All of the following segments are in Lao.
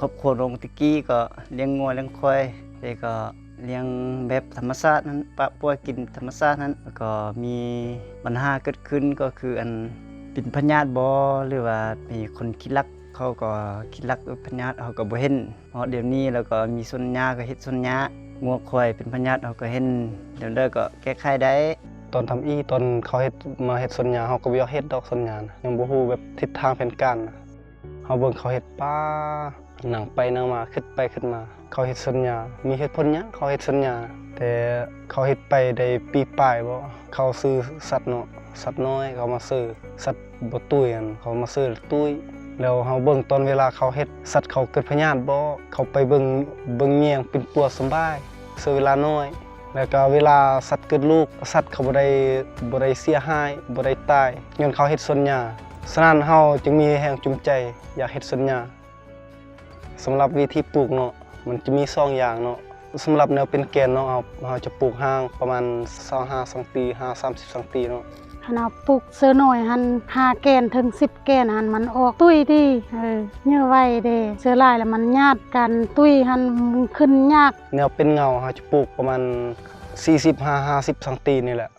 ຄອບຄົວນ້ອງແຕ່ກີ້ກໍລ້ຽງງົວລ້ຽງຄວາຍ ແຕ່ກໍລ້ຽງແບບທຳມະຊາດຫັ້ນ ປະປ່ອຍກິນທຳມະຊາດຫັ້ນ ແລ້ວກໍມີບັນຫາເກີດຂຶ້ນກໍຄືອັນເປັນພະຍາດບໍ ຫຼືວ່າມີຄົນຂີ້ລັກ ເຂົາກໍຂີ້ລັກເອົາພະຍາດ ເຮົາກໍບໍ່ເຫັນ. ຮອດດຽວນີ້ແລ້ວກໍມີສວນຫຍ້າ ກໍເຮັດສວນຫຍ້າ ງົວຄວາຍເປັນພະຍາດ ເຮົາກໍເຫັນ ແລ້ວກໍແກ້ໄຂໄດ້. ຕອນທຳອິດ ຕອນເຂົາເຮັດ ມາເຮັດສວນຫຍ້າ ເຮົາກໍບໍ່ຢາກເຮັດດອກສວນຫຍ້ານະ ຍັງບໍ່ຮູ້ແບບທິດທາງແຜນການນະ. ເຮົາເບິ່ງເຂົາເຮັດ ປ້າ ນັ່ງໄປນັ່ງມາ ຄິດໄປຄິດມາ ເຂົາເຮັດສວນຫຍ້າ ມີເຫດຜົນຫຍັງເຂົາເຮັດສວນຫຍ້າ? ແຕ່ເຂົາເຮັດໄປໄດ້ປີປາຍບໍ ເຂົາຊື້ສັດເນາະ ສັດນ້ອຍ ເຂົາມາຊື້ ສັດບໍ່ຕຸ້ຍຫັ້ນ ເຂົາມາຊື້ແລ້ວຕຸ້ຍ. ແລ້ວເຮົາເບິ່ງຕອນເວລາເຂົາເຮັດ ສັດເຂົາເກີດພະຍາດບໍ ເຂົາໄປເບິ່ງ ເບິ່ງແຍງປິ່ນປົວສຳບາຍ ໃຊ້ເວລານ້ອຍ. ແລ້ວກໍເວລາສັດເກີດລູກ ສັດເຂົາບໍ່ໄດ້ ບໍ່ໄດ້ເສຍຫາຍ ບໍ່ໄດ້ຕາຍ ຍ້ອນເຂົາເຮັດສວນຫຍ້າ. ສະນັ້ນເຮົາຈຶ່ງມີແຮງຈູງໃຈຢາກເຮັດສວນຫຍ້າ. ສຳລັບວິທີປູກເນາະ ມັນຈະມີສອງຢ່າງເນາະ. ສຳລັບແນວເປັນແກ່ນເນາະ ເຮົາ ເຮົາຈະປູກຫ່າງປະມານຊາວຫ້າຊັງຕີ ຫາສາມສິບຊັງຕີເນາະ. ຄັນເຮົາປູກເສື້ອນ້ອຍຫັ້ນ ຫ້າແກ່ນເຖິງສິບແກ່ນຫັ້ນ ມັນອອກຕຸ້ຍດີ ເອີ ເຍອະໄວເດ້. ເສື້ອຫຼາຍລະມັນຍາດ ການຕຸ້ຍຫັ້ນມັນຂຶ້ນຍາກ. ແນວເປັນເຫງົາ ເຮົາຈະປູກປະມານສີ່ສິບຫາຫ້າສິບຊັງຕີນີ້ແຫຼະ.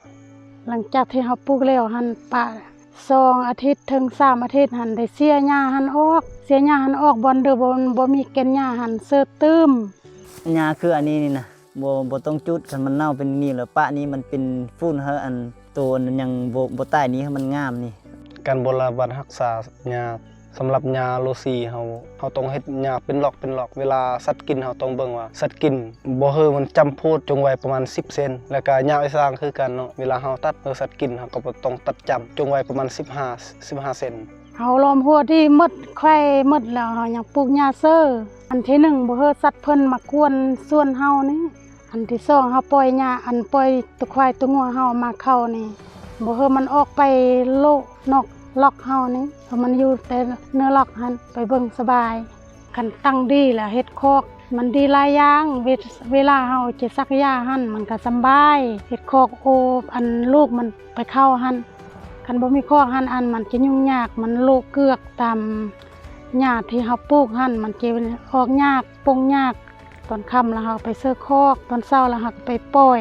ຫຼັງຈາກທີ່ເຮົາປູກແລ້ວຫັ້ນ ປະສອງອາທິດເຖິງສາມອາທິດຫັ້ນ ໄດ້ເສຍຫຍ້າຫັ້ນອອກ ເສຍຫຍ້າຫັ້ນອອກ ບ່ອນເດີ ບໍ່ ບໍ່ມີແກ່ນຫຍ້າຫັ້ນ ເສີດຕື່ມ. ຫຍ້າຄືອັນນີ້ນີ້ນະ ບໍ່ ບໍ່ຕ້ອງຈູດ ຄັນມັນເນົ່າເປັນນີ້ແລ້ວ ປະນີ້ມັນເປັນຝຸ່ນ ໃຫ້ອັນໂຕອັນຍັງບໍ່ ບໍ່ຕາຍນີ້ ໃຫ້ມັນງາມນີ້. ການບໍລະບັດຮັກສາຫຍ້າ ສຳລັບຫຍ້າໂລຊີເຮົາ ເຮົາຕ້ອງເຮັດຫຍ້າເປັນລັອກເປັນລັອກ. ເວລາສັດກິນ ເຮົາຕ້ອງເບິ່ງວ່າສັດກິນບໍ່ ເຮີມັນຈຳໂພດ ຈົ່ງໄວ້ປະມານສິບເຊັນ. ແລ້ວກະຫຍ້າອ້ອຍສາງຄືກັນເນາະ ເວລາເຮົາຕັດ ເຮີສັດກິນ ເຮົາກໍຕ້ອງຕັດຈຳ ຈົ່ງໄວ້ປະມານສິບຫ້າ ສິບຫ້າເຊັນ. ເຮົາລ້ອມຮົ້ວດີໝົດ ໄຂວ້ໝົດແລ້ວ ເຮົາຍັງປູກຫຍ້າເສີ. ອັນທີໜຶ່ງ ບໍ່ເຮີສັດເພິ່ນມາກວນສວນເຮົານີ້. ອັນທີສອງ ເຮົາປ່ອຍຫຍ້າ ອັນປ່ອຍຕົວຄວາຍຕົວງົວເຮົາມາເຂົ້ານີ້ ບໍ່ເຮີມັນອອກໄປໂລະນອກລັອກເຮົານີ້ ເພາະມັນຢູ່ແຕ່ເໜືອລັອກຫັ້ນ ໄປເບິ່ງສະບາຍ. ຄັນຕັ້ງດີລະເຮັດຄອກ ມັນດີຫຼາຍຢ່າງ ເວ ເວລາເຮົາຈະສັກຫຍ້າຫັ້ນ ມັນກະສຳບາຍ ເຮັດຄອກໂອບ ອັນລູກມັນໄປເຂົ້າຫັ້ນ. ຄັນບໍ່ມີຄອກຫັ້ນ ອັນມັນຈະຫຍຸ້ງຍາກ ມັນໂລະເກືອກຕາມຫຍ້າທີ່ເຮົາປູກຫັ້ນ ມັນຈະອອກຍາກ ປົ່ງຍາກ. ຕອນຄ່ຳລະເຮົາໄປເສີຄອກ ຕອນເຊົ້າລະເຮົາກໍໄປປ່ອຍ.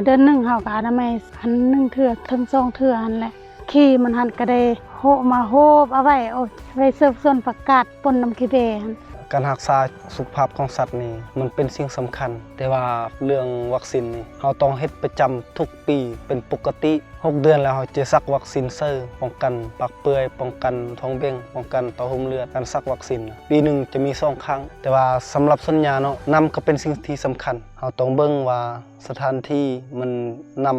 ເດືອນໜຶ່ງເຮົາກໍອະນາໄມອັນໜຶ່ງເທື່ອເຖິງສອງເທື່ອຫັ້ນແຫຼະ. ຂີ້ມັນຫັ້ນກໍໄດ້ໂຮະມາໂຮບເອົາໄວ້ ໂອ້ຍ ໄວ້ເສີບສວນຜັກກາດປົນນຳຂີ້ເບຫັ້ນ. ການຮັກສາສຸຂະພາບຂອງສັດນີ້ມັນເປັນສິ່ງສຳຄັນ ແຕ່ວ່າເລື່ອງວັກຊີນນີ້ເຮົາຕ້ອງເຮັດປະຈຳທຸກປີເປັນປົກກະຕິ. ຫົກເດືອນແລ້ວເຮົາຈະສັກວັກຊີນເສີ ປ້ອງກັນປາກເປື່ອຍ ປ້ອງກັນທ້ອງເບັ່ງ ປ້ອງກັນເຕົ້າຫຸ້ມເລືອດ. ການສັກວັກຊີນນະ ປີໜຶ່ງຈະມີສອງຄັ້ງ ແຕ່ວ່າສຳລັບສັນຍາເນາະ ນ້ຳກໍເປັນສິ່ງທີ່ສຳຄັນ. ເຮົາຕ້ອງເບິ່ງວ່າສະຖານທີ່ມັນ ນ້ຳ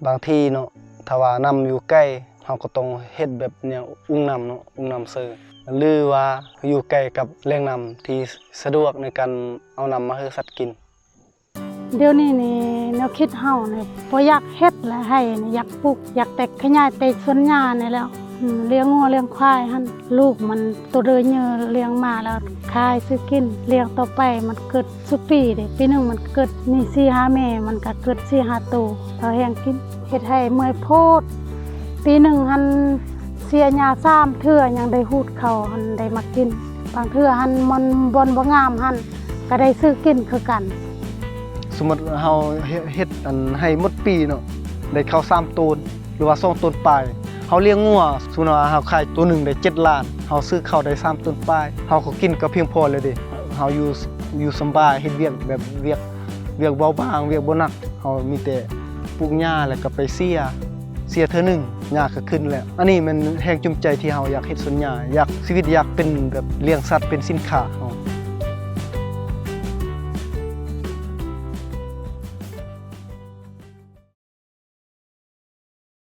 ບາງທີເນາະ ຖ້າວ່ານ້ຳຢູ່ໃກ້ ເຮົາກໍຕ້ອງເຮັດແບບແນວອຸ້ງນ້ຳເນາະ ອຸ້ງນ້ຳເສີ ຫຼືວ່າຢູ່ໃກ້ກັບແຫຼ່ງນ້ຳທີ່ສະດວກໃນການເອົານ້ຳມາໃຫ້ສັດກິນ. ດຽວນີ້ນີ້ ແນວຄິດເຮົານີ້ ບໍ່ຢາກເຮັດແລ້ວ ໄຮ່ນີ້ ຢາກປູກ ຢາກແຕ່ຂະຫຍາຍແຕ່ສວນຫຍ້ານີ້ແລ້ວ. ອືມ ລ້ຽງງົວລ້ຽງຄວາຍຫັ້ນ ລູກມັນໂຕເດີເຍີລ້ຽງມາແລ້ວຂາຍຊື້ກິນ ລ້ຽງຕໍ່ໄປ ມັນເກີດຊຸປີເດ້ ປີໜຶ່ງມັນເກີດມີສີ່ຫ້າແມ່ ມັນກະເກີດສີ່ຫ້າໂຕ ພໍແຮງກິນ. ເຮັດໄຮ່ເມື່ອຍໂພດ ປີໜຶ່ງຫັ້ນເສຍຫຍ້າສາມເທື່ອ ຍັງໄດ້ຮູດເຂົ້າຫັ້ນໄດ້ມາກິນ. ບາງເທື່ອຫັ້ນມັນບ່ອນບໍ່ງາມຫັ້ນ ກະໄດ້ຊື້ກິນຄືກັນ. ສົມມຸດເຮົາເຮັດ ເຮັດອັນໄຮ່ໝົດປີເນາະ ໄດ້ເຂົ້າສາມໂຕນ ຫຼືວ່າສອງໂຕນປາຍ. ເຮົາລ້ຽງງົວ ສົມມຸດວ່າເຮົາຂາຍໂຕໜຶ່ງໄດ້ເຈັດລ້ານ ເຮົາຊື້ເຂົ້າໄດ້ສາມໂຕນປາຍ ເຮົາກໍກິນກໍພຽງພໍແລ້ວເດ້. ເຮົາຢູ່ ຢູ່ສຳບາຍ ເຮັດວຽກແບບວຽກ ວຽກເບົາບາງ ວຽກບໍ່ໜັກ ເຮົາມີແຕ່ປູກຫຍ້າ ແລ້ວກໍໄປເສຍ ເສຍເທື່ອໜຶ່ງ ຫຍ້າກໍຂຶ້ນແລ້ວ. ອັນນີ້ແມ່ນແຮງຈູງໃຈທີ່ເຮົາຢາກເຮັດສວນຫຍ້າ ຢາກ ຊີວິດຢາກເປັນແບບລ້ຽງສັດເປັນສິນຄ້າເຮົາ.